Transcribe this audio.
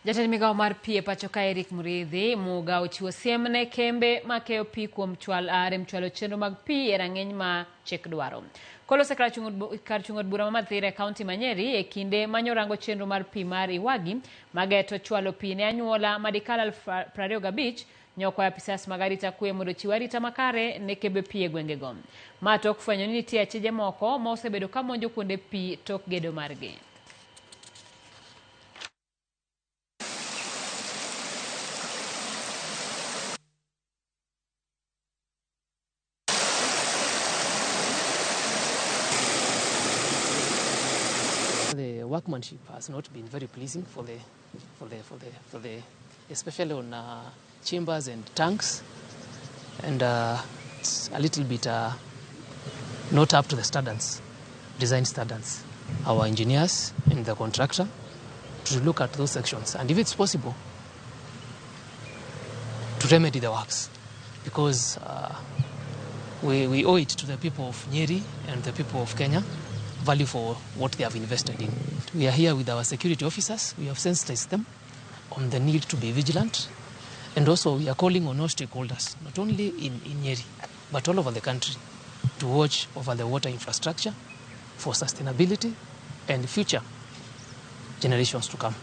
Jatend migawo mar pi e pacho ka Eric Muriithi Muga ochiwo siem ne kembe makeyo pi kuom rem chwalo chenro mag pi e rang'iny ma chik dwaro. Kolose kar chung' od bura ma Mathira e kaunti ma Nyeri e kinde manyorango chenro mar pi mar Iwagi mageto chwalo pi ne anyuola madikal 25,000 nyokwayo apisas mag arita kwe mondo ochiw arita makare ne kembe pi e gwengego. Ma tok fwenyo ni nitie achije moko ma osebedo ka monjo kuonde pi tok gedo margi. The workmanship has not been very pleasing for the, especially on chambers and tanks, and it's a little bit not up to the standards, design standards. Our engineers and the contractor to look at those sections, and if it's possible, to remedy the works, because we owe it to the people of Nyeri and the people of Kenya, value for what they have invested in. We are here with our security officers. We have sensitized them on the need to be vigilant, and also we are calling on all stakeholders, not only in Nyeri, but all over the country, to watch over the water infrastructure for sustainability and future generations to come.